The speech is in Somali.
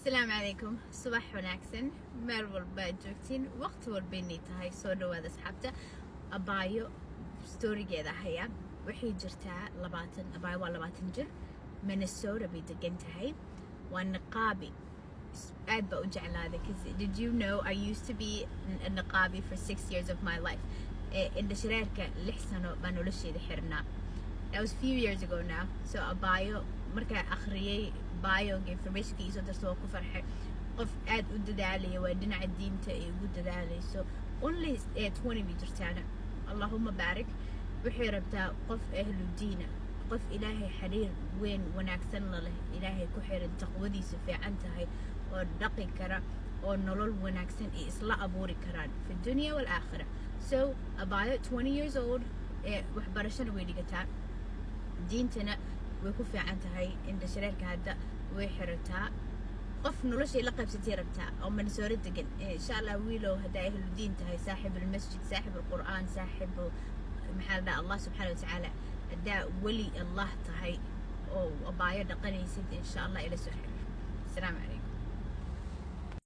Asalaamu calaykum, subax wanaagsan meel walba aad joogtiin, waqti walba inay tahay. Soo dhawaada asxaabta. Abaayo storygeeda haya. Waxay jirtaa 20, abaayo waa 20 jir, Minnesota bay degan tahay, waa niqaabi. Aad baa u jeclaaday 'cause did you know I used to be a niqaabi for 6 years of my life? Indha shareerka 6 sano baa nolosheeda xirnaa. That was few years ago now. So abaayo markaa akhriyay bioga, informationka iisoo darta, waa ku farxay. Qof aad u dadaalaya waa, dhinaca diinta ay ugu dadaalayso. Only 20 bay jirtaana, allahuma baarik. Waxay rabtaa qof ahlu diina, qof Ilaahay xiriir weyn wanaagsan la leh, Ilaahay ku xiran, taqwadiisa fiican tahay, oo dhaqi kara, oo nolol wanaagsan ay isla abuuri karaan fi dunya wal aakhira. So abaayo 20 years old, waxbarashana way dhigataa, diintana way ku fiican tahay, indha shareerka hadda way xirataa. Qof noloshay la qaybsatay rabtaa oo Minnesota degan. Insha Allah, wiilow, haddaa ahlu diin tahay, saaxib almasjid, saaxib alqur'aan, saaxib, maxaa la dhaha, Allah subxaana watacaala, haddaa weli Allah tahay oo abaayo dhaqanaysid, insha Allah ila soo xiriir. Asalaamu calaykum.